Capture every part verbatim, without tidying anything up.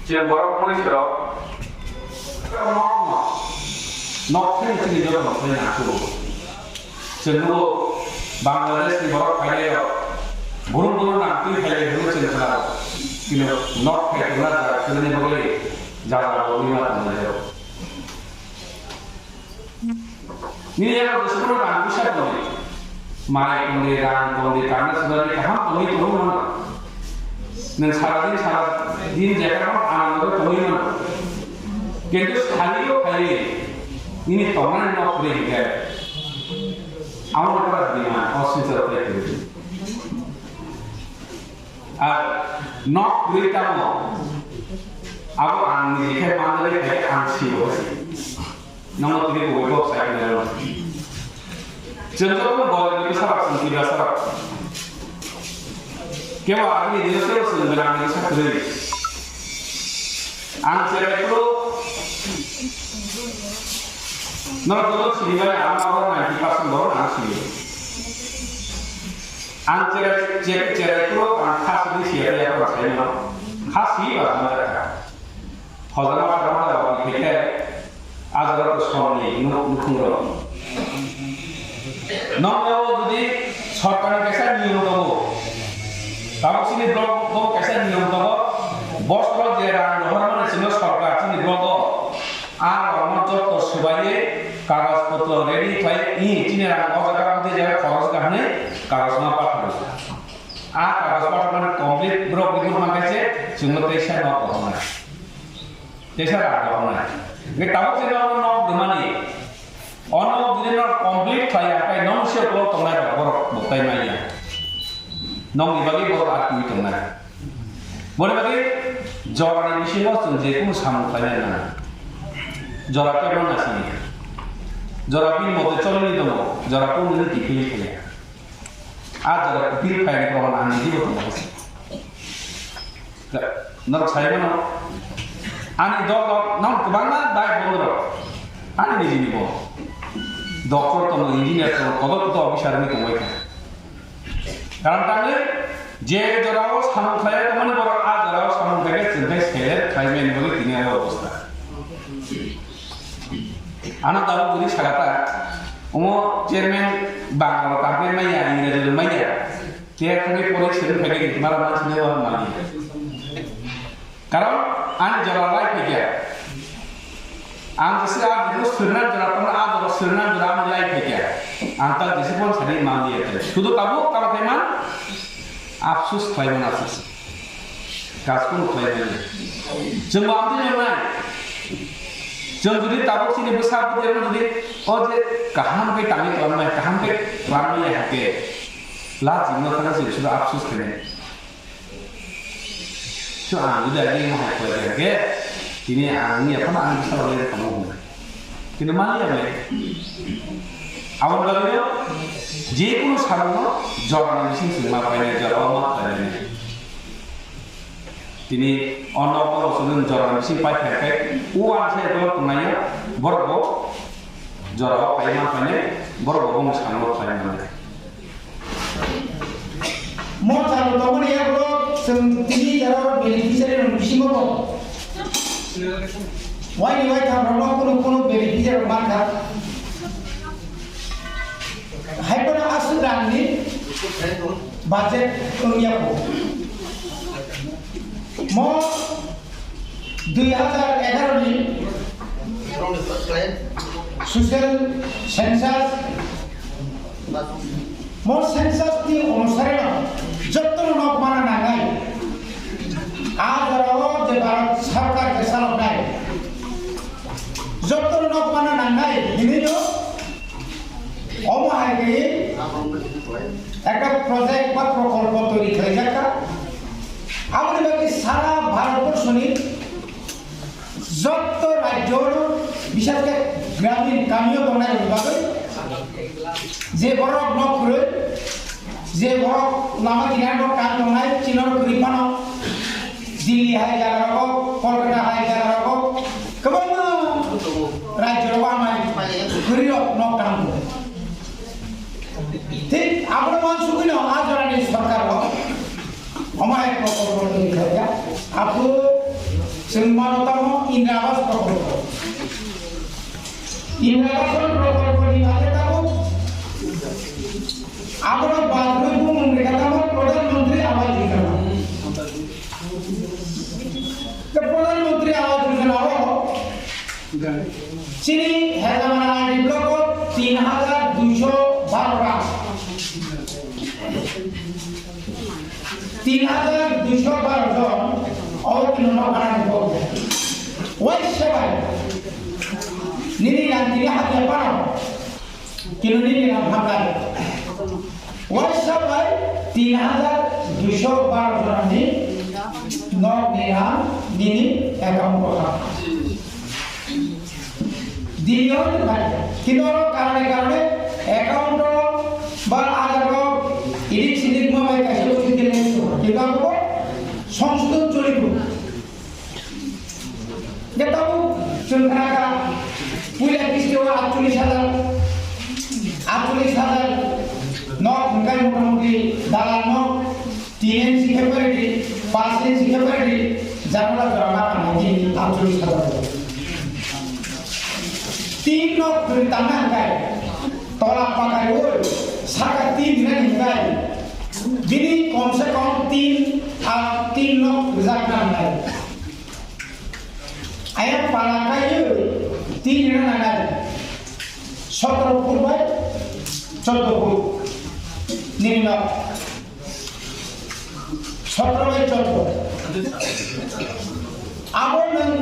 Chwng borok mui sero. Nok thani chini joto nok thani nangkukgo. Chwng nugo Bangladesh ni borok phailai rok. Burum burum nang twi phailai hwnwi chwng khna. Kino nok thai khna jaga khna ni bagwi jaga rok ni ma tong lai rok. Nini yago bwswkno rang puisa tongdi. Mai tongdi, rang tongdi, tangna sunani kaham tongwi tongwi mano. Nwng sara din, sara din jephano anando tongwi mano. Kintu salio phaiwi nini tongnani nok kwrwi hinkhe amo nokra dima o sincharo tei kwrwi. Ar nok kwrwi tamo abo ang niji khe manjagwi phai ang sio. Nono tini kubui kok sai nai rw. Chwng joto no bol ni bwsa rok, chwng twi bwsa rok. Kebo agini dino tei chwng gwnang ni bwsa kwrwi. Ang cherai phuru norok joto sini bai ang abo ninety percent borok ang sini. Ang cherai, che-, cherai phuru ang khasini siya ya ko sai no. Khasi ba ang. Hojama hojama da wani khe khe, ajaro to somni nuk nukhung rok. Nokno jodi sorkarni kaisa niyom tongo, tabuk sini block bo kaisa niyom tongo, bosro je rang rohor mani sino sorkar chini block o, a rokno jotto subaye kagoj potro ready khlai, i chini rang o jaga rok de jaga khoroj kahne kagoj ma patharo. A kagoj pathar mani complete borok report mankha se chwngno teisa nok rohornai. Teisa rang rohornai. Hwnkhe tabuk se nok, nok rwmani. O nok jodi nok complete khlaiya, khe nong se ulo tongnai rok borok bo tai manya. Nokni bagwi borok a twi tongnai. Boni bagwi jorani bisingo chwng je kunu samung khlainai nang. Jora kebo nasini. Jora bini mote cholini tongo. Jora kunu ni kiphilwi thangya. A jora kuphil phaini proman ang niji bo tongma se. Norok sai mano. Ani dol rok nang kwbangma bai bondro. Ani niji ni bo. Doctor tongo, engineer tongo, kotor kotor officer ni tongbai kha. Karon tangwi je jora o samung khlai tongmani borok a jora o samung khlai khe chwng khe select khlai mani bagwi tini o obostha. Ano tabuk bwrwi sakha ta, omo chairman Bangla rok kaham khe manya, Ingreji rok manya, tei thangwi poroi swrwng phai khe mara mansi nai o manya. Karon ani jora lai phai khe, ang jesa a jora swrwngna jora tongma, a jora swrwngna jora ani lai phai khe, ang ta jesa phone sadi manya. Sudu tabuk tamo khe man, afsus khlai man afsus. Kaskung khlai manya. Chwng bo amtwi nai. Chwng jodi tabuk chini bwsa bwtwi rok jodi o je kaham khe tangwi tongmai, kaham khe tongmai ya khe. La jingno thana chwng sudu afsus khlai. So ang jodi agi mo hai khlai khe, tini ang ni ekhon ang bwsa rok le tongmo hwnwi. Kintu maliya bai. Aboni bagwino je kunu samungo jorani bising chwng ma painai, jora o ma painai. Tini o nokno bo chwng jorani bising pai phai khe, o ang sai borok tongnaio, borok bo jora o pai ma painai, borok bo bongni samungo khlai mannai. Mo chalo tongmani yago chwng tini jora beneficiary rok bisingo bo. Waini waitham rokno kunu kunu beneficiary rok mankha. Haiphano aswk rangni budget wngya bo. Mo dui hajar egaroh ni social census, mo census ni onusare no joto no nok mana nangnai. A jora o je Bharat Sarkar je saloknai, joto no nok mana nangnai, hinwi no omo hai khe ekta project ba prokolpo toiri khlaijak kha. Aboni bagwi sara Bharatborsoni jotto rajyo, bishesh khe gramin kamio tongnai rokni bagwi je borok nok kwrwi, je borok lama kinaro nok kan tongnai, chini nok kwrwi phano Delhi hai jaga rogo, Kolkata hai jaga rogo, kwbangma rajyo rogo amai kwrwi rok nok kan tongo. Thik abono uansugwino a jorani sorkar rok omo hai prokolpo twi khlaijak. Aphuru Chwng mano tamo Indra Awas Prokolpo. Indra Awas Prokolponi bagwi tabuk abono bagwi bumung rwkha tamo Pradhan Mantri Awas Yojana. Tei Pradhan Mantri Awas Yojana o chini Helamara R D block o tin hajar duiso baro rang. Tin hajar duiso baro jon obo tini nok gana ni bo. Waisa bai nini rang tini hapya pano. Kino nini rang hablai. Waisa bai tin hajar duiso baro jon ni nok ni rang nini account o hap. Dini hwn bai, kintu oro karone karone account o ba Aadhaar o edik sedik ma bai kaisa usi kele kintu abo songsodhon cholibo. Je tabuk chwng khna kha puila kisti o atchollish hajar, atchollish hajar nok hwnkhe motamuti dalal nok Tin inch khe pari di, paanch inch khe pari di, janala jora ma kanai di, atchollish hajar. Tin nok twi tangna hwnkhe, tola pakai oi, saka tin rina hwnkhe, bini kom se kom tin, ah, tin nok rijak na hwnkhe. Ayang pala kai oi, tin rina nanai, sotro foot bai, chordo foot, nini nok. Sotro bai chordo. Abo nwng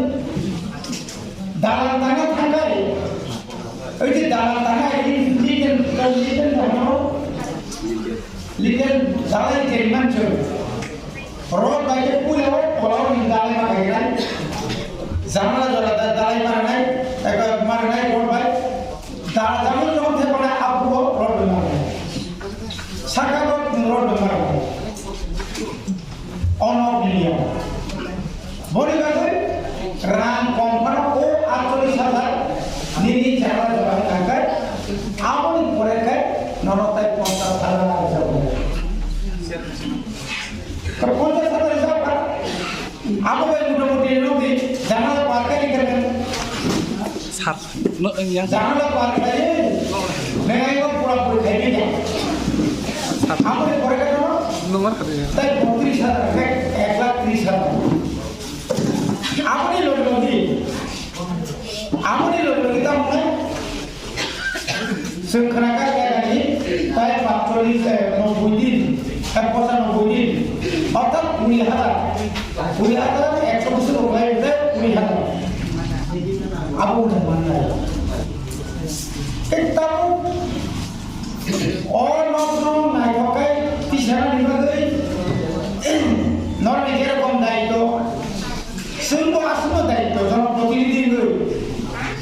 dalan tangna thangkhe, oi je dalan tangna, oi je legal, legal tangna, legal dalai jeriman chwng. Road bai khe puila o, pola o nwng dalai ma khainai. Janala jora da-, dalai ma rwnai, eba ma rwnai road bai. Da-, janala jora thepana abugo road bai ma rwnai. Saka rok rok dwmaro. Ono niyom. Boni bagwi rang kom phano o atchollish hajar nini jagao jora wngkha khe, aboni pore khe nono tai ponchash hajar rijak. Ponchash hajar rijak kha. Abo bai motamuti nokni janala par khe rikha khe. Sir, no, yang. Janala par khe, nengai ko pura pura khai bida. Sir. Abo ni pore khe no? Number kha de. Tai botris hajar khe, ek lakh tris hajar. Abo ni logi logi. Abo ni logi logi ta mane. Chwng khna kha khe nani tai patchollish, eh, nobboi din, eh, pochanobboi din, orthat kuri hajar, kuri hajar ekso bosor rok lai ble kuri hajar. Abo wngkha mannai. Tei tabuk o nokno naithok khe tisanani bagwi norokni jerokom daitw, Chwngbo aswkno daityo, jonoprotinidhi wngwi.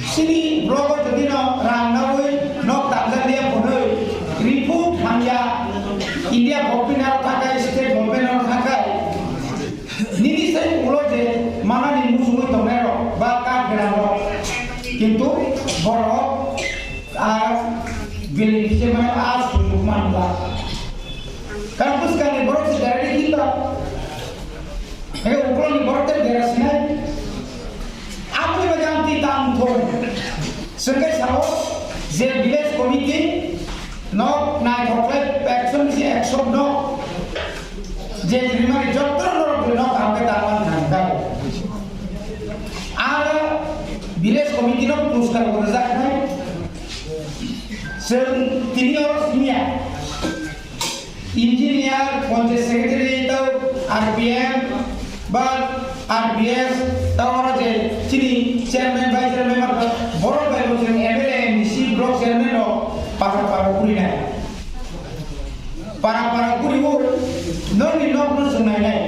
Chini blogo jodi no rang nawi nok tangjak liya phunwi, report hamya, India government aro thakai, state government aro thakai. Nini sai ulo je manani muchungwi tongnai rok ba kak gwnang rok. Kintu borok a beneficiary mane a sumuk manla. Karon bwskangni borok se directly hinba. Eke ukolni borok tei dera sinai. Aboni bagwi ang twi tang thung. Chwngkhe sao je village committee nok naithok khlai ekshon si ekshon nok je rimani jotto norok no kaham khe tangmani thangkha. Aro village committee no puruskar bo rwjak khnai. Chwng tini oro siniya. Engineer, panchayat secretary, tei R P M, ba R P S, tei oro je chini chairman, vice chairman, borok bai bo chwng M L A, M D C, block chairman rok para para guri nai. Para para guri o, nokni nok no chwng nai nai.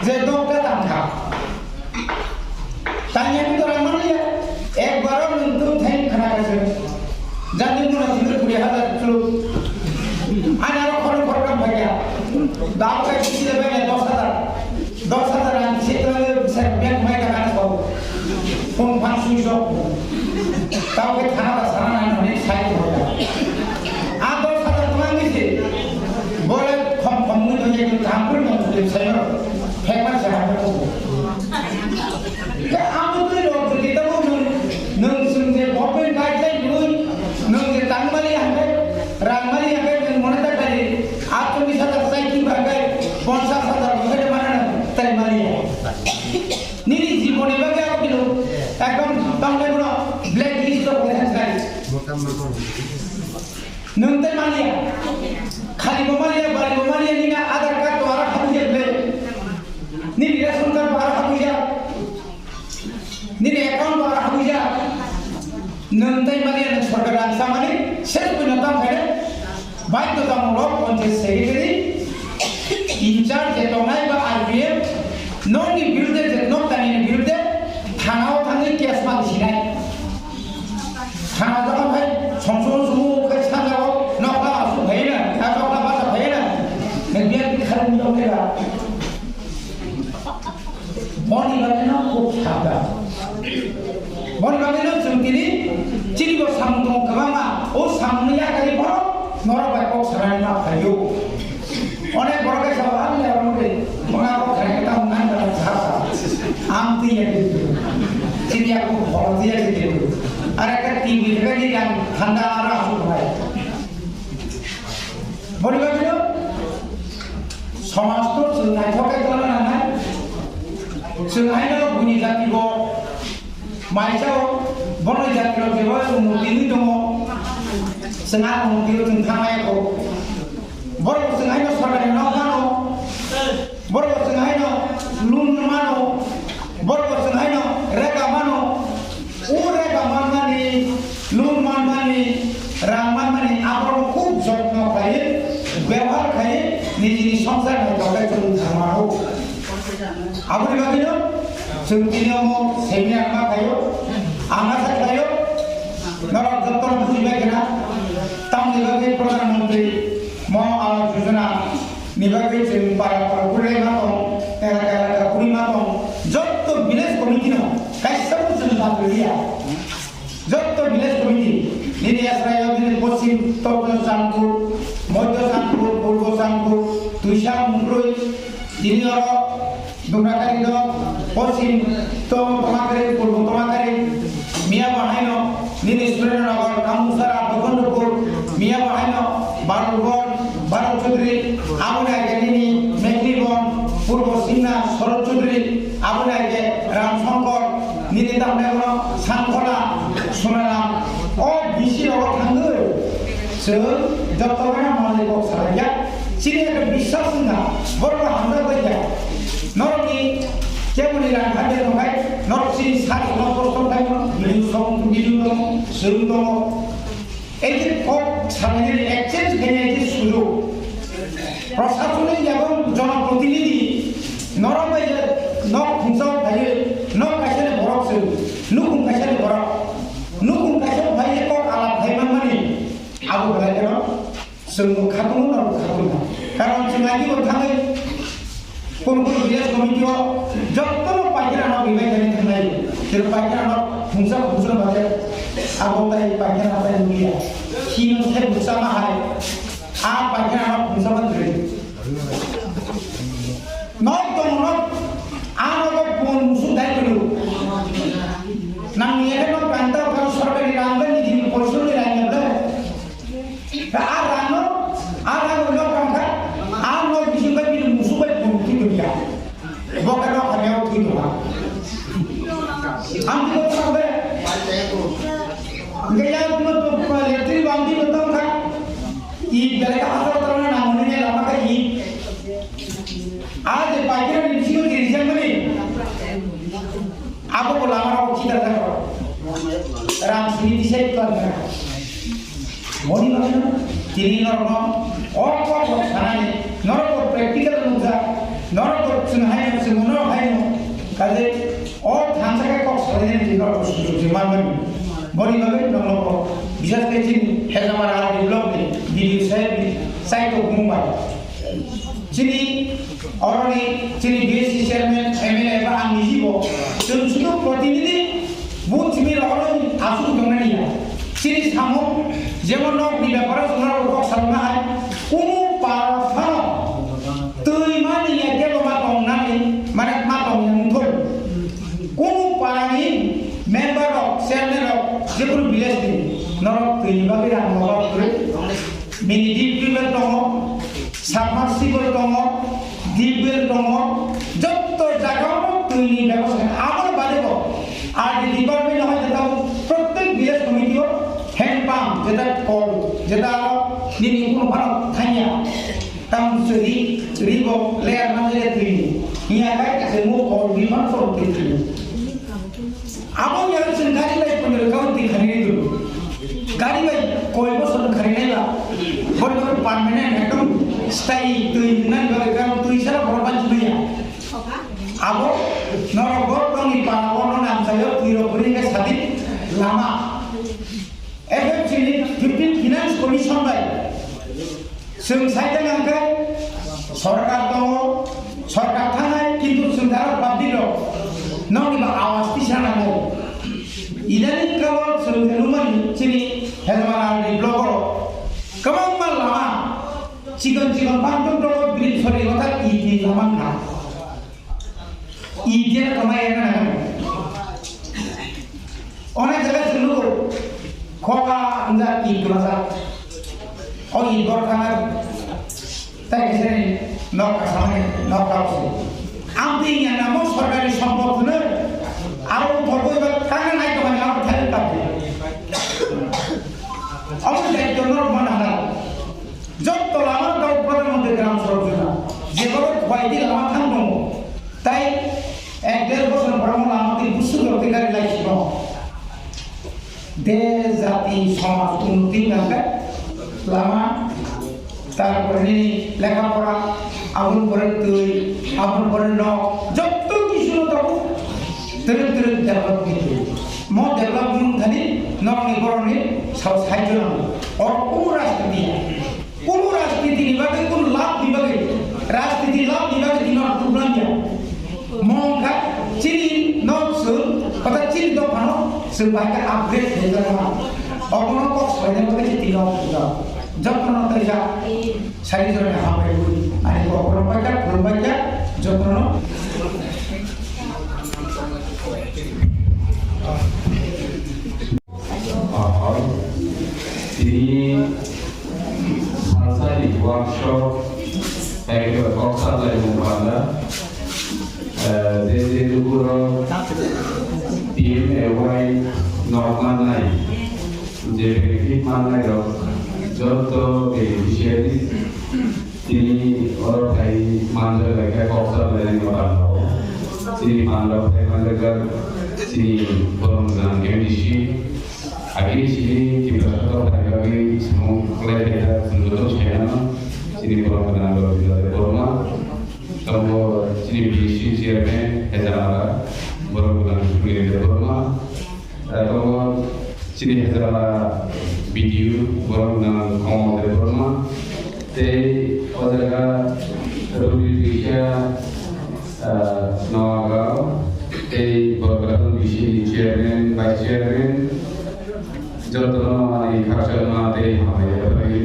Je dokta tang kha. Tanya ni tora mani ya, ek baro nung tum theng khana ka se. Jani muna sundar kuri hajar chulu. Ana ro khoro khoro kam bhaiya. Dao ka kisi le bhaiya dos hajar. Dos hajar an se to se bank mai ka kana ko. Phone phang switch off. Tao ke thana da sana na ni sai ko. A dos hajar to ang ni se. Bole khom khom mui to ye kam kuri no se sai no. Phek ma se ha ko. Nini jiboni bagwi abo kilo ekdom tongmani bono blacklist o pore thangkhlai. Nwng tei maliya, khali bo maliya, bari bo maliya, nini Aadhaar card bo aro habwi jak le, nini ration card bo aro habwi jak, nini account bo aro habwi jak. Nwng tei maliya nwng sorkar rang samani ses puino tang khaide. Baidhotamulok panchayat secretary, in charge je tongnai ba R P F, nokni birudhe je nok tanini birudhe, thana o thangwi case ma sinai. Thana jokon hai songso sumo khai sanjao, nokla asu bhai na, nokla basa bhai na, nang biya khari mujok lega. Boni bagwino kok sabda. Boni bagwino chwng tini chini bo samung tongo kwbangma. O samungni yakarwi borok norok bai kok sanani ma phaio. Onek borok kaisa bo ang le oro mode. Mwnga kok khaina ta mwnga ta sa sa. Ang twi ya twi. Chini ya ko bhoro twi ya twi. Are ka T V ka ni yang thanda ara su bhai. Boni bagwino somaj no chwng naithok khe tongna nangnai. Chwng haino buini jati bo maisa o, bono jati rok jeba unnoti wngwi tongo. Chwng a unnoti o chwng thangmaya kho. Borok chwng haino sorkari nok mano. Borok chwng haino loan mano, borok chwng haino rega mano, o rega manmani, loan manmani, rang manmani, aborok khub jotno khlaiwi, bebohar khlaiwi, nijini songsar naithok khe chwng thangmano. Aboni bagwino chwng tini omo seminar ma khlaio, ang asa khlaio, norok jotono bujibai khna, tamoni bagwi Pradhan Mantri Mo Awas Yojana ni bagwi chwng para para kwrwi ma tong, elaka elaka kwrwi ma tong, jotto village committee no kaisa bo chwng bad rwliya. Jotto village committee, nini Yasrayo, nini Poschim Tokyo Chandpur, Madhya Chandpur, Purbo Chandpur, Tuisa Mungkroi, tini oro Dumrakari no, Poschim to Tomakari, Purbo Tomakari, miya bo haino, nini Surendra Nagar, Kamusara, Bokondopur, miya bo haino, Barulbon, Barul Chaudhary, aboni age nini Mekribon, Purbo Singna, Sorot Chaudhary, aboni age Ram Shankar, nini tamne bono Sangkhola, Sonaram, o bisi rogo thangwi. Chwng jotto gana manwi kok salaijak. Chini ekta biswas wngkha, borokno hamjak bai kha. Norokni keboni rang hamya tongkhai, norok chini sak no kosto khlaimano, video song, video tongo, chwng tongo. Ei je kok salainani exchange khainai je sujok. Prasasoni ebong jonoprotinidhi, norok bai je nok khungsa o phaiwi, nok kaisani borok chwng, nukhung kaisani borok, nukhung kaisa phaiwi kok alap khai manmani, abo belai kheno chwng bo khatungo, norok khatungo. Karon chwng agi bo thangwi, Kun kun village committee o jotto no paikara no bibai kani thangnai. Kero paikara no khungsa khungsa no baje abo tai paikara no tai nuya. Sino se khungsa ma hai. A paikara no khungsa ma dre. Nok tong nok. A no ko pun musu dai kulu. Nang ye no kanta kan sorkari rang ni dini poisu ni rang ni. Ka a rang no, a rang no rang kha, a no bising bai bini musuk bai buru twi tong ya. Bo ka no kha ya twi tong ha. Ang twi tong kha be. Nge ya twi tong kha, letri bang twi tong kha. I belai ka asal tong na nang ni lama ka i. A je paikara ni bisingo je rijak mani. Abo bo lama rok chidar jak rok. Ram sini decide khlai kha. Moni bagwino tini norokno o kok rok sanani, norok bo practical nukjak, norok bo chwng haino, chwng norok haino. Kaje o thansa khe kok salainani norok bo sujok se manmani. Boni bagwi norok bo bisas khe chini Hejamara R D block ni B D O saheb ni saito mumbai. Chini oroni chini B S C chairman, M L A ba ang niji bo chwng sudu protinidhi booth simi rogoroni asuk tongnani ya. Chini samung jemon nok ni beparo chwng rok kok salma hai kumu para phano twi mani ya kebo ma tongnani mane ma tong yang thon. Kumu parani member rok, chairman rok, jekunu village ni norok twi ni bagwi rang rok kwrwi. Mini deep well tongo, submersible tongo, deep well tongo, jotto jaga o Twi ni bebosta, aboni bade bo R D department no jeta prottek village committee o hand pump, jeta kol, jeta aro nini kuno phano thangya, tam suri, ribo layer man jeta twi ni. Hiya kai kase mo kol bi man so twi ni. Abo ya chwng gari bai kono kau twi khani ni dulu. Gari bai koi bo son khani nai ba. Bor bor permanent ekdom stay twi nai ba, karon twi sara bor ban twi ya. Abo norok bo tongni para bo no namsayo twi rok bwrwi khe sadi lama. F F C ni fifteen Finance Commission bai chwng sai tang ang khe sorkar tongo, sorkar thanai kintu chwng jara public rok nokni ba awas tisa nango. Idani kalo chwng nukmani chini Hezmara ni block o kwbangma lama chikon chikon bangtong tongo, bridge sori kotha iti lama kha. Iti na kama ya na. Ona jaga sunu ko khoka anda iti masa. O iti bor khana tai kese nok ka samai nok ka si. Ang ti ya na mo sorkari sompot ne. Aro thorbo ba kana nai to kan aro thai ka. Amo dai to nor mana na. Jotto lama tau Pradhan Mantri Gram Sadak Yojana, je boro khwai di lama thang tongo, tai ek der bosor borok lama twi busuk rok twi gari lai sino. De jati somaj unnoti hwnka khe lama, tarpore nini lekha pora, aboni pore twi, aboni pore nok, jotto kisu no tabuk twrwk twrwk develop ni twi. Mo develop wng thani norokni borokni sao sahajyo nango. Oro kuno rajniti ya. Kuno rajniti ni bagwi, kuno labh ni bagwi, rajniti labh ni bagwi tini norok tuklangya. Mo wngkha chini nok chwng, kotha chini dophano chwng bai khe upgrade khlai jana. Obono kok soina bagwi se tini nok chwng. Jotono twijak. Sari jorani hambai bui. Ani kok khulumbaikha, khulumbaikha, jotono. Ahoi. Tini salsani workshop, ekbar kok salai mung panda. Eh, je je dukuro P M A Y nok mannai. Je benefit mannai rok joto beneficiary tini oro phai manjak lai khe kok sa lai ni panda o. Chini panda o phai manjak jak chini borom jang M D C. Agini chini Tiprasa to phai bagwi samung khlai phai jak chwng joto sai mano. Chini borom jang rok Bilal Debbarma. Tongo chini B D C chairman Hezamara, borom jang Sunil Debbarma. Tongo chini Hezamara B D O, borom jang Kamal Debbarma. Tei o jaga Rubri Trikya, ah, Noagao, tei Borgatan B C ni chairman, vice chairman, jotono ani khakchangma tei hambai yaphai.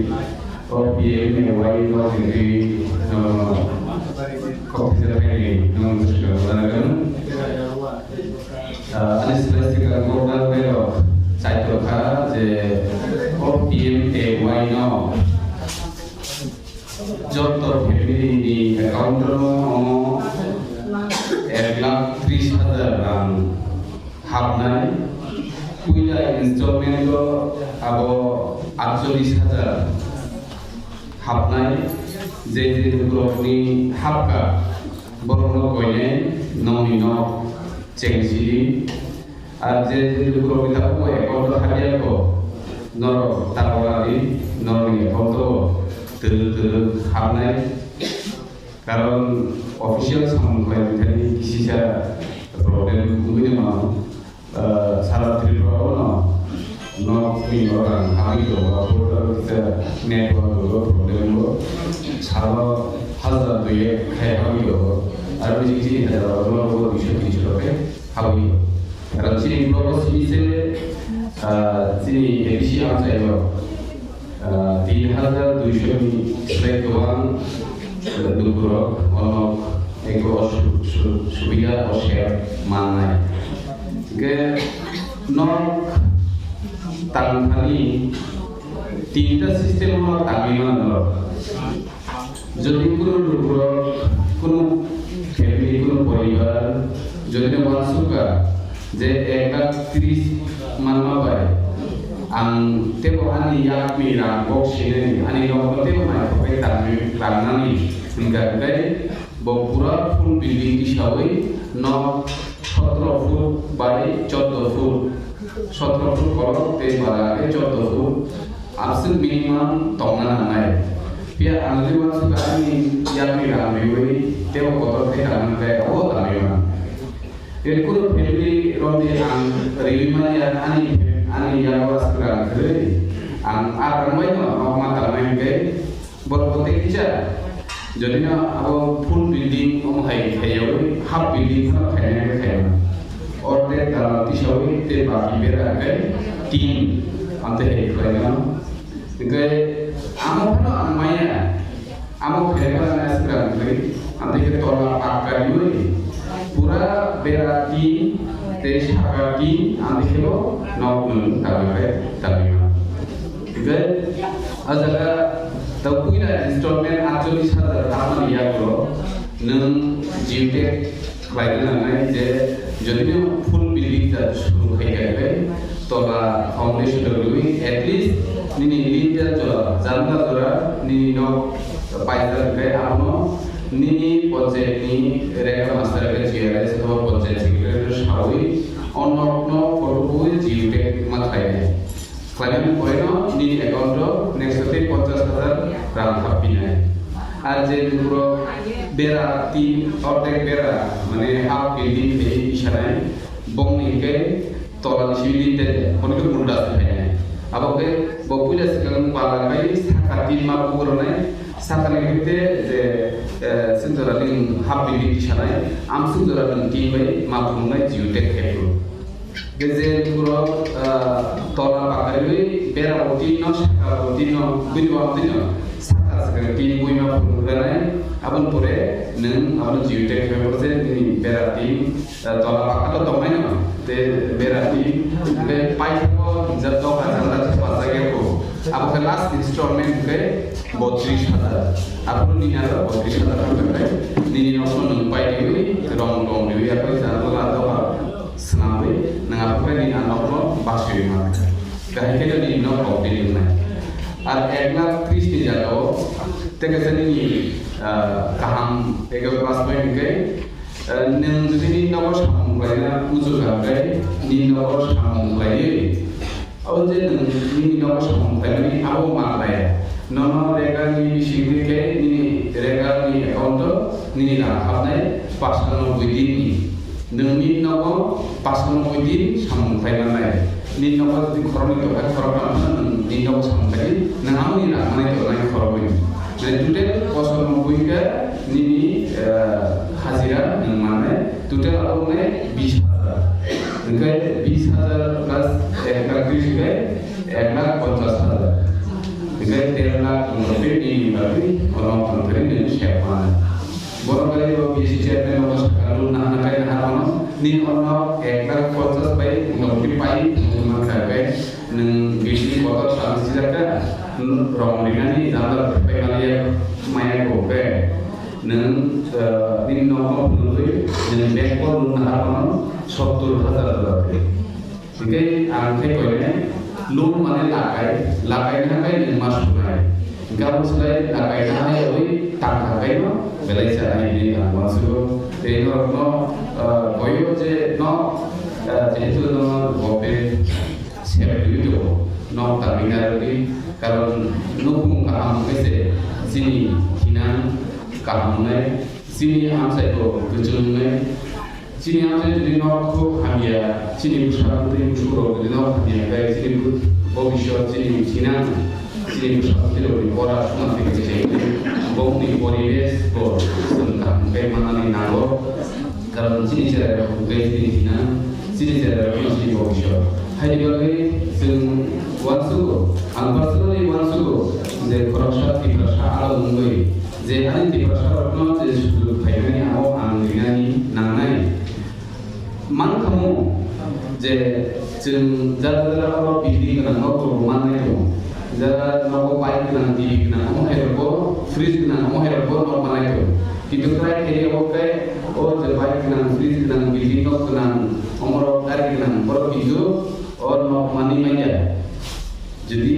O P M A Y no hwnwi, ah, kok phisa phaini nwng swkang janagan. Ah, ani slai swkang kok nang berok chaitokha je o P M A Y no joto family ni account o ek lakh tris hajar rang hapnai. Puila installment o abo atchollis hajar hapnai. Je je lukurokni hapkha, borokno koinai nokni nok cheng sidi. Ar je je lukurokni tabukbo account o hapyakho, norok taborani norokni account o twrwk twrwk hapnai. Karon official samung khlai thani kisisa problem wngwi mano. Ah, sara Tripura o no nok ni rang hagwi tongo, portal kisa network o problem bo salo hazar dui ek khai hagwi tongo. Aro bisi bisi hazar o no bish tris rok khe hagwi tongo. Karon chini blogo simi se, ah, chini A D C amchai o Ah, tin hajar duisho ni slai kwbang lukurok ono eko su-, su-, subida o share mannai. Hwnkhe nok tangthani tinta system o tangwi mano. Jodi kunu lukurok, kunu family, kunu poribar Jodi no uansukha je ek lakh tris manma bai ang tebo ani yakni rang kok sinani ani nokno tebo naithok khe tangwi rangnani hwnkha, hwnkhe bo pura full building tisawi nok sotro foot bai chordo foot, sotro foot kolok tei bara khe chordo foot. Aswk minimum tongna nangnai. Phiya ang jodi uansukha ani yakni rang riwi tebo kotor khe tangna khe abo tangwi mano. Ekuru family romni ang riwi manya ani, ani yago aswk rang kwrwi. Ang a rang bai no nok ma tangnai hwnkhe borok bo tei kisa. Jodi no abo full building omo hai khaiwi half building phano khainai khe khaima. Ordek dalam tisawi tei baki bera khe tin amte hai khlaimano. Hwnkhe amo phano ang maya. Amo khe ba na sira mui, amtwi khe tola pakka riwi, pura bera tin, tei saka tin, amtwi khe bo nok nwng tangwi khe tangwi ma. Hwnkhe, a jaga ta puila installment atchollish hajar tangmani yagulo, nwng Geotech khlaina nangnai je, jodi no full building ja suru khai kha khe, tola foundation rwgwi at least nini lintel jora, janla jora nini nok paijak khe abono nini panchayat ni rega master khe G R S or panchayat secretary no sawi o nok no photo bui Geotech ma khlainai. Khlainani poreno nini account o next day ponchash hajar rang hapinai. Ar je borok bera tin ordek bera, mane half building khe isanai, bongni hwnkhe tola ni simi din tete, hwnwi khe ulta se khainai. Abo khe bo puila swkang pala khai saka tin ma bugrwnai, sakani hwnkhe je, eh, swngjora din half building isanai, amswngjora din tin bai ma phunuknai Geotech khe phuru. Gejer borok, ah, tola pakarwi bera bo tin no, saka bo tin no, bini bo tin no, saka saka tin buima phuru ganai, aboni pore nwng abono Geotech khe bo je nini bera tin, ah, tola paka to tongnai no, te bera tin, be paithak bo jat doka janda se pasa ge ko, abo khe last installment khe botris hajar, aphuru nini aro botris hajar khe nini nokno nwng pai diwi, rong tong diwi, aphuru janda doka doka. Swnamwi nwng aphuru ni a nokno basui ma. Kahai khe nini nok kok di wngnai. Ar ek lakh tris ni jaga o tei kaisa nini, ah, kaham ego plus point hwnkhe, ah, nwng jodi nini nogo samung khlaina muchung kha hwnkhe nini nogo samung khlaiwi. Abo je nwng nini nogo samung khlaimani abo ma khlai. Nono rega ni bisingtwi khe nini rega ni account o nini rang hapnai pasano bui din ni. Nwng nini nogo pasano bui din samung khlai mannai. Nini nogo jodi khoroknwi tongkha, khoroknwi tongkha, nwng nini nogo samung khlai di, nwng amoni rang manai tongnai khoroknwi. Mane total pasano bui khe nini, eh, hajira nwng mannai, total abo wngnai bis hajar. Hwnkhe bis hajar plus ek lakh tris hwnkhe ek lakh ponchash hajar. Hwnkhe der lakh wngkha bini bagwi ono tongthai nwng sep mannai. Borok bai bo B C chairman no sakha loan nahana kai nahar mano. Nini ono ek lakh ponchash bai motamoti pai mankha, hwnkhe nwng bini kotor sal sijak kha, rong rinani jandar pai maliya maya kho khe nwng, eh, nini nokno phunugwi nwng bank o loan nahar mano sottor hajar dolar. Hingke ang khe koinai loan mane lakai, lakai na kai nwng ma sunai. Hingke abo slai lakai na hai oi tang tang kai no belai cha nai hinwi ang uansugo. Tei norok no, ah, boyo je no, ah, jehetu no bope sep rwi tongo, nok tangwi na rwdi, karon nukung kaham khe se chini thinang kaham wngnai, chini amchai bo kwchwng wngnai. Chini amchai jodi nok khub hamya, chini bwsa bwtwi busukrok jodi nok hamya khe chini bhu-, bhobishyot chini thinang, chini bwsa bwtwirokni pora swnam thangwi se bongni poribesh bo chwng kaham khe manani nango. Karon chini cherai rok hwnkhe chini thinang, chini cherai rok no chini bhobishyot. Haini bagwi chwng uansugo, ang personally uansugo je khoroksa Tiprasa alo wngwi je ani Tiprasa rokno je sujug phaimani abo ang rinani nangnai. Mankhamu je chwng jara jara oro building gwnang nok rok mannai tongo. Jara nogo bike gwnang, T V gwnang, omo hai rokbo fridge gwnang, omo hai rokbo nok mannai tongo. Kintu krai khe abo khe o je bike gwnang, fridge gwnang, building nok gwnang, omorok gari gwnang, borok kintu o nok manwi manya. Jodi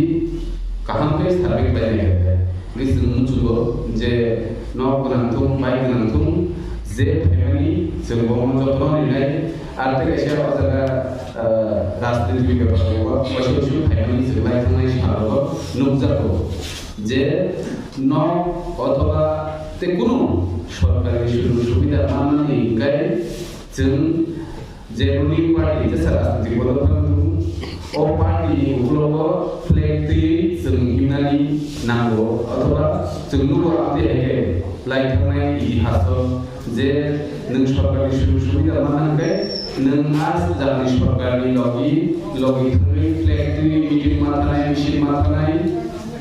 kaham khe survey khlainai khe, hwnkhe chwng muchungo je nok gwnang thung, bike gwnang thung, je phaimani chwng bono jotono rinai. Ar tei kaisa o jaga, ah, rajniti bepar o, waisa waisa phaimani chwng lai thangnai salo nukjago je nok othoba tei kunu sorkari sujog subida manmani hwnkhe chwng je ruling party, jesa rajniti dol phano tongo, o party ni ukologo flag twiwi chwng himnani nango, othoba chwng nugo, amtwi hai khe lai thangnai itihaso je nwng sorkarni sujog subida manna hwnkhe nwng a jagani sorkarni logi logi thangwi flag twiwi meeting ma thanai, misil ma thanai,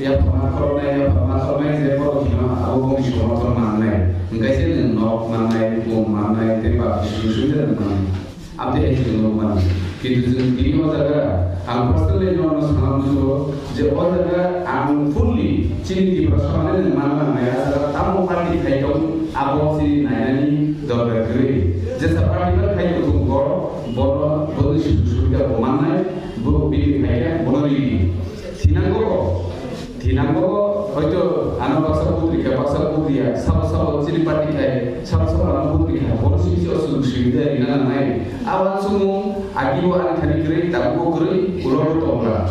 yapharma khoroknai, yapharma khoroknai je borok hino abo bongni somorthon mannai, hwnkhe se nwng nok mannai, bung mannai tei ba sujog subida nwng mannai. Aboni hai chwng nuk mano. Kintu chwng tini o jaga ang personally nono sana muchungo je o jaga ang fully chini Tiprasa mane nwng manna nangya, a jaga tamo party khai tong abo chini nainani dorkar kwrwi. Jesa party bai khai tong bo, bono, boni sujog subida bo mannai, bo bini khai khe bono ridi. Thinango, thinango, hoito ano baksa butri kha, baksa butri ya, sabo sabo chini party khai, sabo sabo ano butri kha, bono simi si o sujog subida rina nangnai. Awan sumung, agi bo ani thani kwrwi, tabuk bo kwrwi, ulo bo tongra.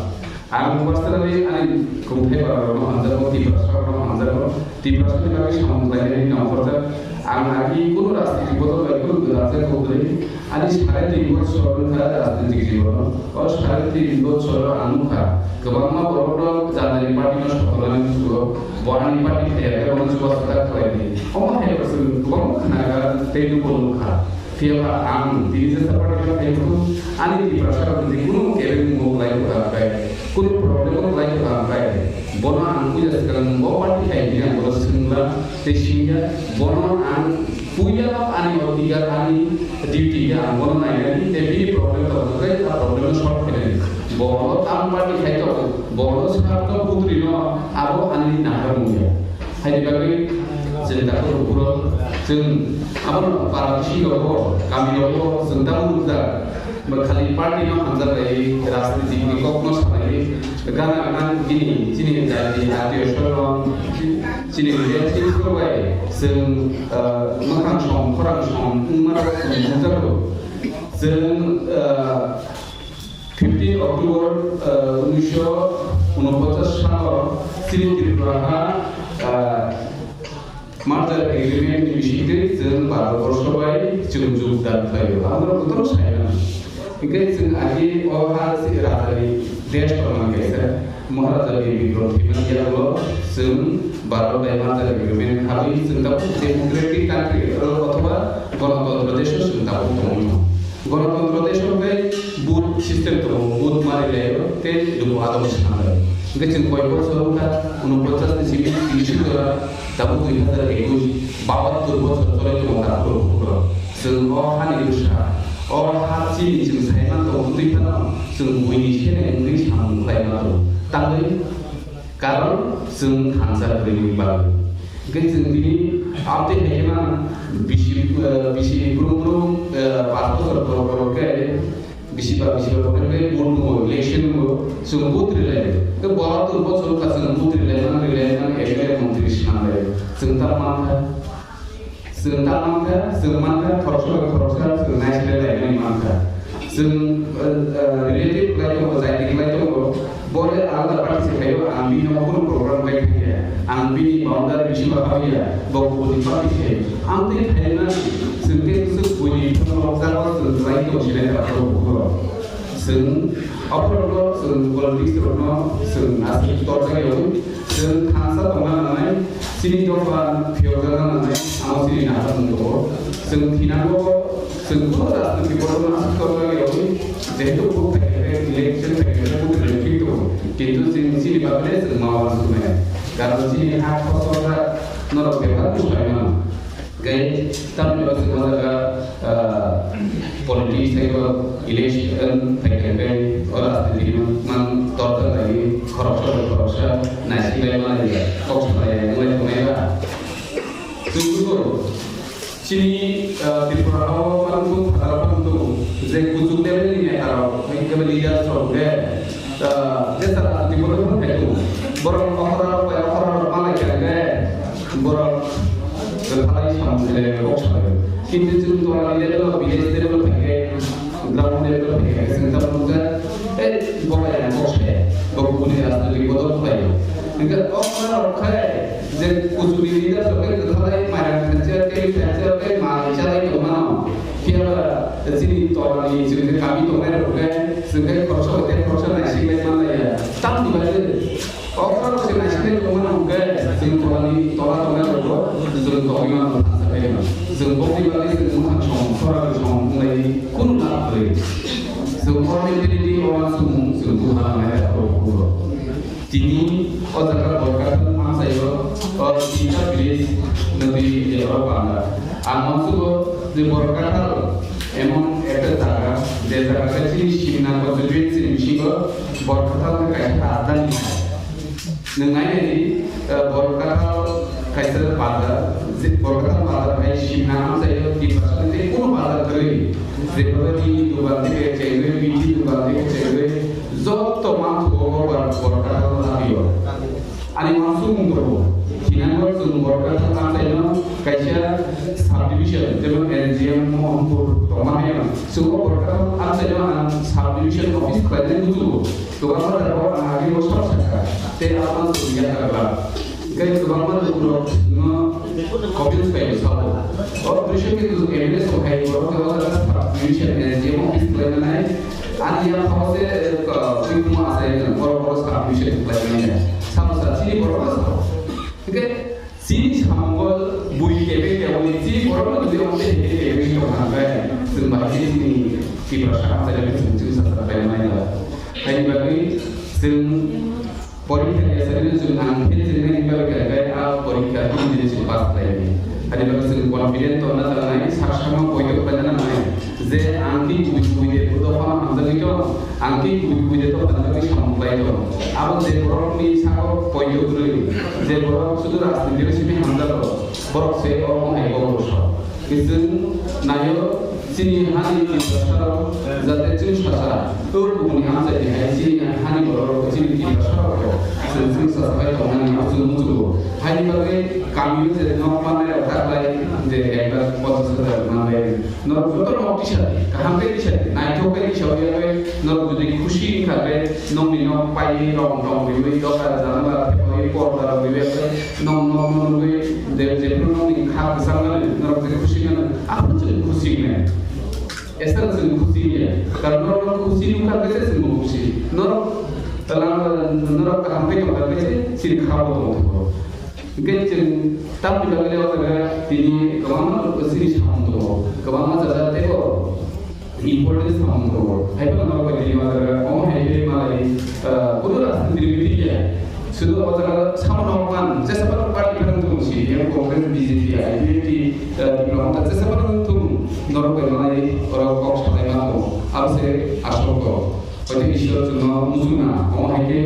Ang personally ani kungthai bara rokno hamjakgo, Tiprasa rokno hamjakgo, Tiprasa ni bagwi samung khlainani nongkhorjak. Ang agi kunu rajniti bodol bai kunu gwdaljakgo kwrwi. Ani sare tin bochor wngkha rajnitik jibono. O sare tin bochoro ang nukha, kwbangma borokno janani party no sokolnani muchungo, bo ani party thaiya khe bono chubachu ta khlaidi. Omo hai rok chwng kwbangma khnaga tei nubo nukha. Phiyaba ang tini jesa party no thaiphuru ani Tiprasa rok ni kunu kebeng mung lai kha kai, kunu problem lai kha kai. Bono ang puja swkang o party thai ni ang bono swngla tei singya, bono ang Puila ani odhikar, ani duty khe ang bono nainani, tei bini problem tongo, tei a problem no solve khainani. Bono tam party khai tongo, bono sakno butri no abo ani nahar mungya. Haini bagwi chwng dakhor bukhuro, chwng abono para bisingo, kami rogo, chwng tamo nukjak. Ba khali party no hamjak lai, rajniti ni kok no salai, gana gana gini, chini jati, atiyo soro, chini relative rok bai, chwng, ah, mwkhang som, khorang som, wngma rok chwng nukjago. Chwng, ah, fifteen October, ah, unisho unopochas salo, chini Tripura ha, ah, Merger agreement ni bisingtwi chwng Bharatborsho bai chwng jogdan khlaio. Abo no kotor sai mano. Hinkhe chwng agi o ha se rajani desh tongmani kaisa Maharaja ni bikrom thwimani yagulo chwng Bharat bai merger agreement habwi chwng tabuk democratic country othoba gonotontro desh o chwng tabuk tongwi mano. Gonotontro desh o khe vote system tongo, vote mari laio tei luku adong sanai. Hinkhe chwng koi bochor wngkha, unopochas ni simi tinish jora. Tabuk dui hazar ekush, bahattor bochor choli tongo dakhor bukhuro. Chwng o hani bwsa, o ha chini chwng saiman tongo, twi phano chwng buini sene wngwi samung khlai mano. Tangwi karon chwng thansa kwrwini bagwi. Hwnkhe chwng tini amtwi hai kheno bisi, eh, bisi brum brum, eh, panch bochor por por khe Bisi ba bisi ba problem khe vote nungo, election nungo, chwng vote rwlai. Khe bola tong bo chwng kha chwng vote rwlai man, rwlai man, M L A montri swnam lai. Chwng ta man kha, chwng ta man kha, chwng man kha, khoroksa bai khoroksa chwng nai sile lai mani man kha. Chwng, eh, eh, relative lai tongo, jaiti lai tongo, Bole alada party se khaio, ang bini okhorno program bai thangya. Ang bini boundary bisingo habya, bo kubuni party se. Ang tei khaina, chwng tei bwswk buini phano rokjak o chwng lai tong sinai ta phano bukhoro. Chwng okhorno, chwng politics rokno, chwng aswk torjak yawi, chwng thansa tongna nangnai, chini dopha phiyokjakna nangnai, amo chini naharmung tongo. Chwng thinango, chwng bono rajniti bono aswk torjak yawi, jehetu vote phaikhe election phaikhe vote rwlai phik tongo. Kintu chini, chini bagwi le chwng ma uansuknai. Karon chini ha khosor da norok bebak buphai mano. Gai tamni bagwi chwng o jaga, ah, politics hai ba election phaikhe o rajniti man torjak lai khoroksa bai khoroksa naisik lai manai ya. Kok salai ya, wngwi tongnai ba. Chwng bugo chini, ah, Tripura o Ang tung phataro phang tung je kuchuk level ni neta rok, hai khe leaders rok khe, ah, je sara anti bodo phang khai tung. Borok okra rok bai okra rok malai khe khe borok khalai sam le kok sai. Kintu chwng tora ni level, village level khai khe, ground level khai khe, sing tam tung khe, eh, bola yang kok sai, bok kuni rajnitik bodo khai. Hingke okra rok khai, je kuchuk ni leaders rok khe kwthalai mairang khansa, tei khansa, tei mai chalai tongmano. Phiya ba chini tola ni chini kami tongnai rok khe, chwng khe khoroksa bai tei khoroksa naisik lai man lai ya. Tamni bagwi okra rok se naisik lai tongmano hwnkhe, chini tola ni tola tongnai rok bo chwng tongwi mano thansa khe. Chwng bokni bagwi chwng mwkhang song, sora song wnglai kunu lab kwrwi. Chwng o mentality o uansukmung chwng buha nai ya o. Tini o jaga Borkathal amchaio, o Tinta village nodi jebra panda. Ang uansugo je Borkathal emon ekta jaga, je jaga khe chini Simna constituency ni bisingo Borkathal khe kaisa rajdhani. Nwng nai nai di, eh, Borkathal kaisa bazar, je Borkathal bazar hai Simna amchaio Tiprasa ni tei kunu bazar kwrwi. Jebra ni dogan theke chengwi, bithi dogan theke chengwi, joto manthogo Bor-, Borkathal habio. Ani uansukmung tongo. Thinango chwng Borkathal amchaino kaisa subdivision, jemon N G M Mohanpur tongma haino. Chwng o Borkathal amchaino ang subdivision office khlainai muchungo. Kwbangma jagao ang agebo sab sakha. Tei abo chwng yakha glak. Hingke kwbangma lukurok no comments bai sao. O drisyo khe M L A song hai borok khe o jaga subdivision N G M office khlainai. Ani ya phao se, eh, ka, twi kuma asai borok borok subdivision khlainai. Samo sa chini borok no sao. Hingke chini samungo bui kebe keboni chini borok no jodi onte heke kebe tong hangkai. Chwng bahai chini Tiprasa kha chai chwng chwng sa sa khlainai da. Haini bagwi chwng Porikha khe sari no chwng ang fail chwng nai bagwi kha khe a porikha tini din chwng pass khlai di. Ani bagwi chwng confident tongna nangnai, sak sakno poito khlaina nangnai. Je ang tei kubui kubui de dophano hamjagwi tong, ang tei kubui kubui de dophano bagwi samung khlai tong. Abo je borokni sako poito kwrwi, je borok sudu rajniti bai simi hamjago, borok se omo hai borok rok. Chwng naio chini hani Tiprasarok jate chwng sasa o kubuni amchaini hai chini hani bororok chini Tiprasarokbo chwng chwng sasa bai tongnani abo chwng muchungo. Haini bagwi kamio je nok mannairok taklai je ekbar ponchas hajar manlai. Norok joto nok tisadi, kaham khe tisadi, naithok khe tisawi norok jodi khusi wngkha khe nokni nok paiwi rong tong riwi doka janala thepaiwi porda rok riwi Nong, nong, nong, nong, de, jephru nongni kha bwsang gani, norok je khusi gani, aphuru chwng khusi gani. Esa chwng khusi ya. Karon norok nong khusi nukha khe chwng bo khusi. Norok tala, norok kaham khe tongkha khe chini kha bo tong tho. Hingke chwng tamni bagwi le o jaga tini kwbangma chini samung tongo. Kwbangma jaga teibo importance samung tongo. Haiphano norok bai tini o jaga omo hai khe malai, ah, kunu rajniti ni bithi ya. Sudu o jaga samung rok man, jesa phano party phano thung, C P M, Congress, B J P, I P F T, ah, Tipra Motha, jesa phano thung, norok bai malai oro kok salai ma tongo. Abo se asol kok. Hwnkhe Ishwar chwngno muchungna, omo hai khe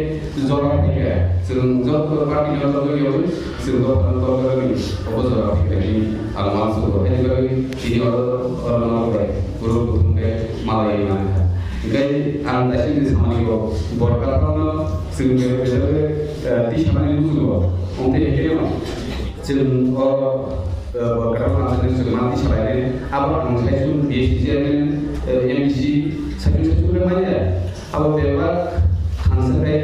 jora phai khe, chwng joto party no joto yaui, chwng joto no joto yaui, obo jora phai khe hinwi ang uansugo. Haini bagwi tini oro, oro norok bai, borok buthung khe malai mani kha. Hingkhe ang daising ni samani bo, Borkathal no chwng bebak bebak khe, eh, tisamani muchungo. Omo hai khe no, Chwng o, eh, Borkathal amchaini chwng manti salainai. Abo ang saichung B C chairman, eh, M D C saichung saichung khe manya. Abo bebak thansa khe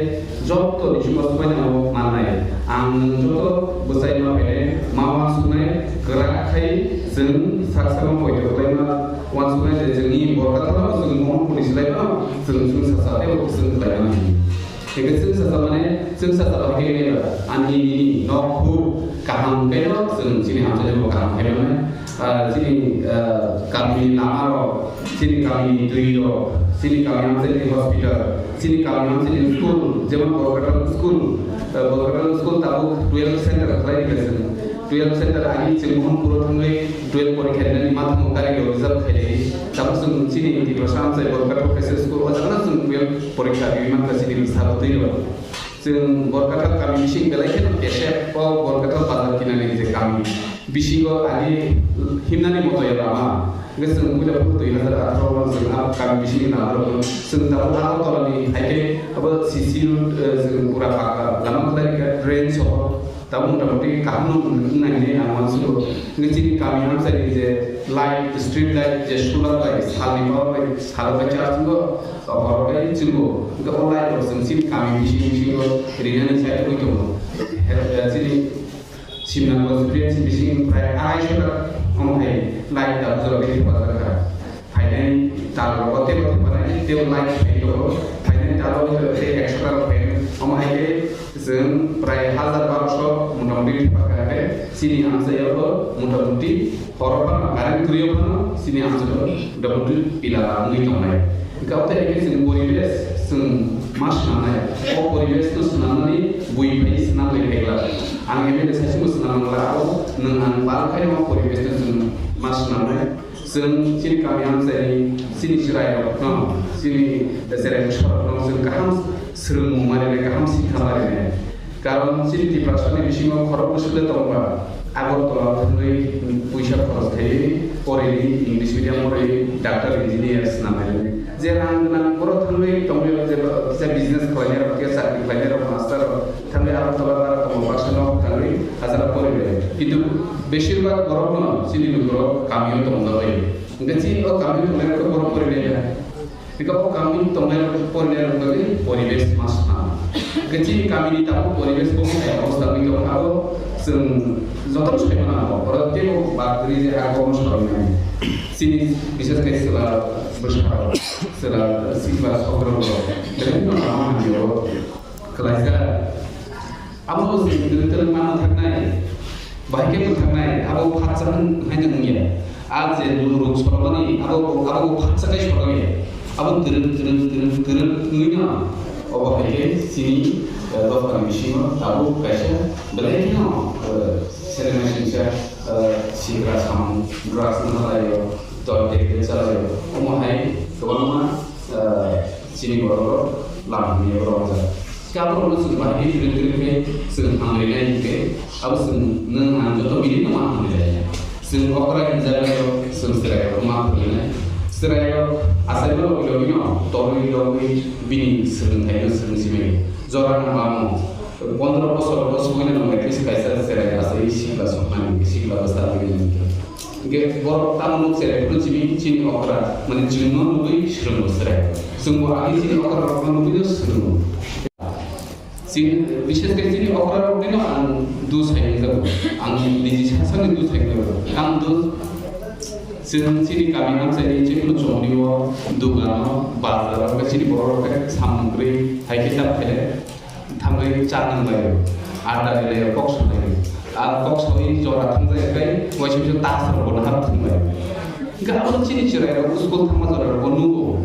joto ni chubachu manya abo mannai. Ang joto bwsai ma phainai, ma uansuknai, kwrak khai chwng sak sakno poito khlaima uansuknai je chwngni Borkathal no chwng Mohanpur ni swlaibo chwng chwng sasa tei bo chwng khlaimani. Hingke chwng sasa mane, chwng sasa ba hingke nini ba, ani nini nok huk kaham khe no chwng chini hamjani bo kaham khe mane, ah, chini, ah, kami lama rok, chini kami twi rok, chini kami hamjani hospital, chini kami hamjani school, jemon Borkathal school, ah, Borkathal school tabuk twelve center khlai rikha chwng. Twelve center agi chwng Mohanpuro thangwi twelve porikha rinani mathamo gari rok reserve khailai. Tabuk chwng chini Tiprasa amchai Borkathal kaisa school o jaga no chwng twelve porikha riwi mankha chini bwsa bwtwi rok. Chwng Borkathal kami bising belai kheno kesep o Borkathal bazar kinani je kami. Bisingo ani himnani moto ya lama. Hwnkhe chwng puila phuru dui hazar atharo o chwng a kami bisingni lama rok chwng tabuk Agartala ni hai khe abo C C road, eh, chwng pura pakka lama kwlai kha, drain sohor. Tabuk motamoti kaham no wng nai hinwi ang uansukgo. Hwnkhe chini kami amchaini je light, street light, je solar light, salni power bai, salo bai charge wngo, horo bai chwngo. Hwnkhe o light rok chwng chini kami bising bisingo rinani sai tongwi tongo. He, eh, chini Simna constituency bising prai arai sota omo hai light da bujor bai thepajak kha. Phainai tal rogo tebo thepanai tebo light phai tongo. Phainai tal rogo tei ekso tal phai omo hai khe chwng prai hazar barosho motamoti thepakha khe chini amchaio bo motamoti horo phano current kwrwi phano chini amchaio motamoti pila wngwi tongnai. Hwnkhe aboni chini poribesh chwng ma swnamnai. O poribesh no swnamnani bui phai swnam bai phai glak. Ang M L A saichung bo swnam mangla, abo nwng ang bal khai o poribesh no chwng ma swnamnai. Chwng chini kami amchaini chini chwrai rok no, chini chwrai bwsa rok no chwng kaham swrwngmung ma rinai, kaham sikha ma rinai. Karon chini Tiprasani bisingo khorok bwswk le tongba, Agartala thangwi puisa khoros khaiwi porini English medium ori doctor engineer swnamnai. Je rang gwnang borok thangwi tongwi je kisa business khlainai rok, kisa chakri khlainai rok, master rok thangwi Agartala bara tongo baksa nok thangwi hajara poribai. Kintu besirbhag borok no chini lukurok kamio tongjabai. Hwnkhe chini o kamio tongnai rok borok poribai. Hingke o kami tongnai rok porinai rok bagwi poribesh ma swnam. Hingke chini kamini tabuk poribesh bo hai obostha wngwi tong abo chwng jotono sai mano abo. Oro teibo bagwi je ha kono sawi nai. Chini bishes khe chwla bwsarok, chwla sikla sokrok rok. Belai no lama hamya o. Kwlaijak. Abo bo chwng twrwk twrwk manna thangnai, bahai khe mwthaknai, abo phatsa wng-, haino wngya. A je luruk sormani, abo bo, abo bo phatsa khai sormani. Abo twrwk twrwk twrwk twrwk wngwi no, obo hai khe chini, eh, dophani bisingo tabuk kaisa belai kheno, eh, selenai singsa, eh, sikra samung, drugs no laio, tol tablet chalaio. Omo hai kwbangma, eh, chini borok rok lama hamya o romjak. Khe aborokno chwng bahai khe twrwk twrwk khe chwng hamlainai hinkhe, abo chwng nwng ang joto minino ma hamlainai. Chwng okra hinjagwi rok chwng chwrairokno ma phwrwngnai. Chwrairok achaima logwi logwino torwi logwi bini swrwngthaino swrwngsimai. Jora nang mamo pondro bosor bo swkangno at least kaisa chwrai achaiwi sikla soknani, sikla bwsa wngwi nangkhe. Hingke borok tamo nuk cherai phuru chini, chini okra, mane chwngno nugwi swrwngo cherai. Chwngbo ani chini okra rokno nugwino swrwngo. Chini, bishes khe chini okra roknino ang dus hai nukjago. Ang niji sasani dus hai nukjago. Ang dus, chwng chini kami amchaini chini chongrio, dugano, bazaro, chini borok rok khe samung kwrwi hai khe ta phele. Thangwi cha nang lai, adda ni lai kok sa lai. A kok sawi jora thangjak kai, waisa waisa tas rok bo nahar thang lai. Hingke abo chini chwrai rok school thangma jora rok bo nugo,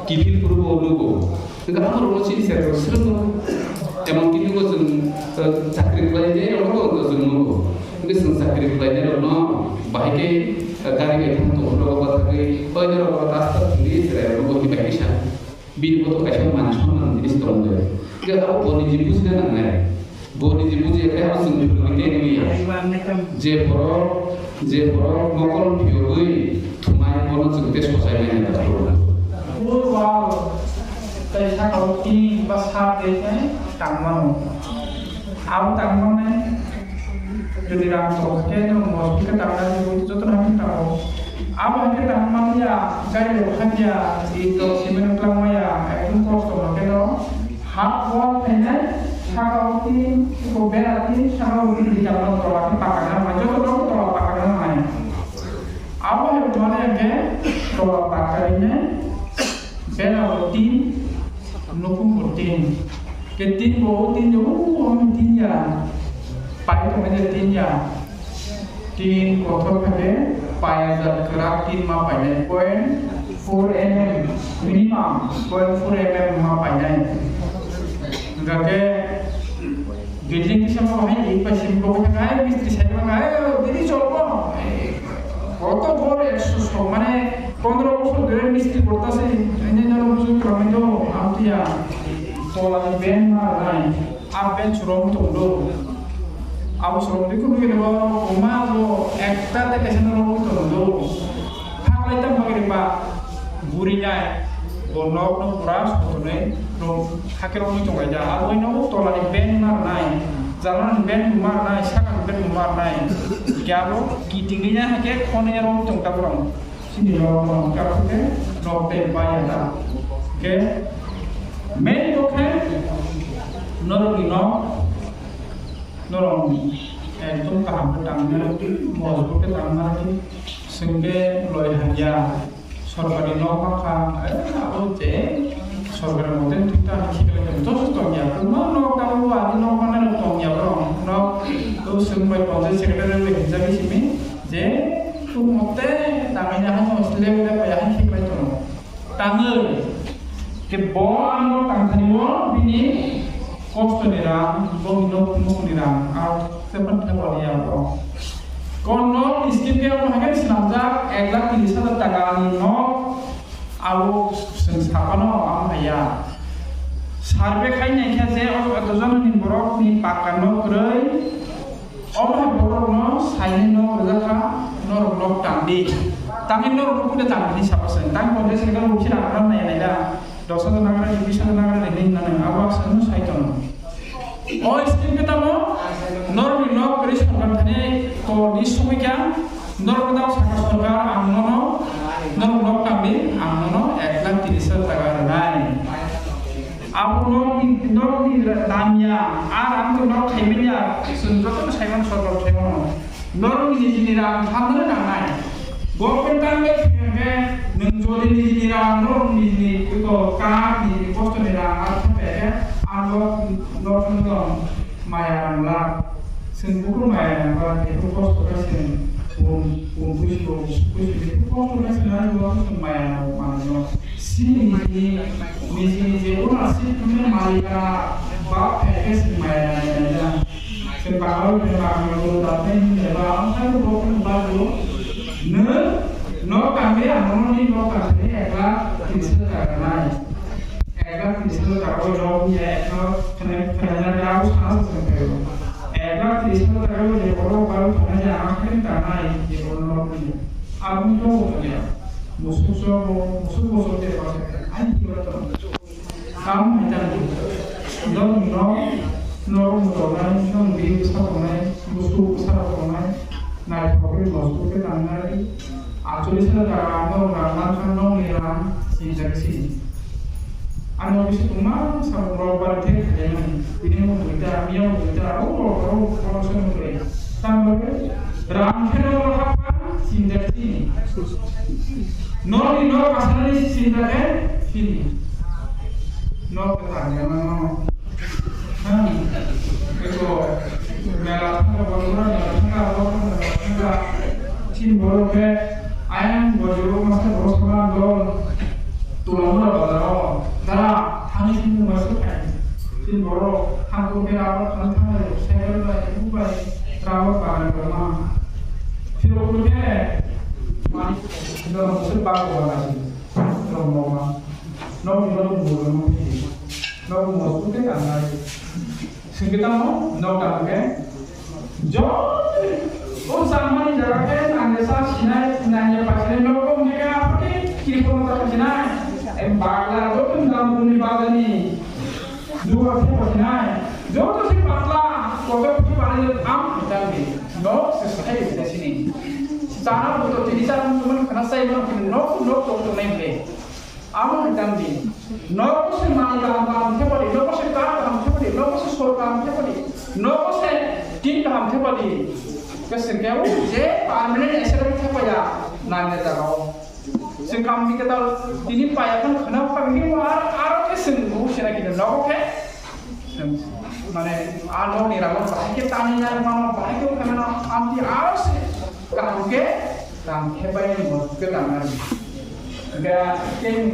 kiphil phuru bo nugo. Hingke abo rok chini chwrai rok swrwngo. Emon ki nugo chwng, eh, chakri khlai de rok bo chwng nugo. Hingke chwng chakri khlai de rok no bahai khe, eh, gari bai thang tong rok bo thangwi, oi de rok bo tas tas thangwi chwrai rok bo ki bai kisa. Bini bo to kaisa man sonman jinis tong de. Hingke abo bo niji bujina nangnai. Bo niji bujiya khe abo chwng phwrwngwi tei nini ya. Je borok, je borok mokol phiyogwi thumai bono chwng tei sochai manya da. Full wall tei saka o tin ba sat de tei tangmano. Abo tangmani Jodi rang tong khe nwng mosbi khe tangna di, joto no hamya tango. Abo hai khe tangmani ya, gari rok hamya, ito cement rok langma ya, ekdom kosto ma khe no. Half wall khainai, saka o tin, iko bera tin, saka o tin di tangma tola khe paka nang mai, joto no tola paka nang mai. Abo hai mani ya khe tola paka rinai, bera o tin, nukung bo tin. Ke tin bo, tin jo, o, o, tin ya. Pai tong je tin ya. Tin kothok khe pai hajar kwrak tin ma painai, point four M M, minimum point four M M ma painai. Hingkha khe building kisa ma hai, ik pai sim bo khe ngai, mistri sai ma ngai, o, didi chol bo. Koto bor ekso so, mane, pondro bosor dhore mistri korta se, ene naro bujo kramai do, amtiya. Tola ni ben ma nai. A ben chwrwng tong do. Abo soro twi khunu khe bo koma bo ekta te kaisa no rogwi tono do. Haklai tam bagwi ba buri nai. Bo nok no pura sotonai rong hakhe rogwi tonglai da. Abo no tola ni ben mar nai. Jala ni ben mar nai, saka ni ben mar nai. Kya bo kiting ni ya hakhe khone rogwi tong ta borong. Sini rok no kap khe nok te ba ya da. Ke main bo khe norok ni nok Norok ekdom kaham khe tangna, mojbut khe tangna, chwng khe loi hamya, sorkari nok hakha, eh, abo je sorkari mote thik thak thik khe joto tongya, kwbangma nok tabuk ani nok manai rok tongya borok, nok o chwng bai ponchayat secretary bai hinjagwi simi je mote tangwi haino slem le pai hai thik lai tongo. Tangwi. Khe bo ang nok tangthani o bini kosto ni rang, bo nok, nok ni rang, ang seven thebo ni ang rok. Kon nok ni scheme khe ang hagen swnamjak ek lakh tris hajar taka ni nok, abo chwng saphano ang haya. Survey khainai khe je o joto jona ni borok ni pakka nok kwrwi, Omo hai borokno saini nok rwjakha, norok nok tangdi. Tangwi norok no puila tangdi hinwi sabo se. Tang ponchayat secretary office rang rang nai nai da. Dos hajar nagra ni, bis hajar nagra ni hinwi nang abo aswk no sai tono. O scheme khe tamo norok ni nok kwrwi sorkar thani ko ni sumui kha, norok no saka sorkar ang nono, norok nok tangdi, ang nono ek lakh tris hajar taka rwnai. Abo nok ni, nok ni rang ya, a rang to nok khaimani ya, chwng joto no saimano sorkar saimano. Norok ni nijini rang thangnani nangnai. Government tang bai thwngkhe nwng jodi nijini rang, norok nijini eko kar, nijini kosto ni rang, a thangkhe ang nok, nok no maya rang la. Chwng buphuru maya nangba, buphuru kosto khe chwng bum, bum bujigo, bujigo, buphuru kosto khe chwng ani ulo chwng maya nango manwino. Chini nijini, nijini je ownership hwnwi malikana ba phaikhe chwng maya nangya nangya. Chwng bahai khe bakmano datnai hwnwi ba ang khe bo phuru bago. Nwng nok tangwi ang nono ni nok tangwi ek lakh tris hajar taka rwnai. Ek lakh tris hajar taka o rok ya ek lakh khnai khnai na ya o sana sa khayo. Ek lakh tris hajar taka o je borok baro thana ya ang khe ta nai je borok nok ni. Aboni to ya. Musuk so musuk bo so te pa ai ki ba to. Kam hai ta ni. Nok nok nok mo to nai nok bi sa ko nai musuk sa ko nai. Nai thok ri mosok khe tangnai, acholish hajar taka norok rang mankha, nokni rang sinijak sini. Ani office tongma samung rok bar khe khainai, tini bo buita, miya bo buita, o rok rok rok se nukle. Tamni bagwi rang khe norok hapkha sinijak sini. Nokni nok kasanani sinijak khe sini. Nok khe tangnai mano. Hmm. Eko, mela thangkha, borok mela thangkha, borok mela thangkha. Chini borok khe ayang borok masa borok sama dol. Tulamura bazaro. Dara, thani chini masa khai. Chini borok thangkha khe abo thani thangkha, cycle bai, bu bai, rabo bagan roma. Phirok khe mani dol masa bagan roma. Roma. Nok ni nok ni borok no phiri. Nok ni mosok khe tangnai. Singkhe tamo nok tamo khe. Jo, o samani jaga khe nangya sa sinai, nangya pasinai nok khe wngkhe khe apothe kiri kono ta sinai. Em bagla, joto ni dam buni bagani. Duwa khe pasinai. Joto se patla, koto khe pari am tangbi. Nok se sai sini. Sana buto tini sa tum khana sai nok nok tok tok nai. Amo hai tang di. Nogo se manwi kaham kaham thepadi, nogo se kar kaham thepadi, nogo se sor kaham thepadi, nogo se tin kaham thepadi. Kesengke o je permanent S R M thepaya nangya jagao. Se kam ni ketal tini paya kan khana pagi mo ar aro ke seng bu sina kini nogo ke. Mane, ano ni rago bahai ke tani na mano, bahai ke kana amti aro se kaham ke, kaham ke bai ni mo ke tang na. Ga ke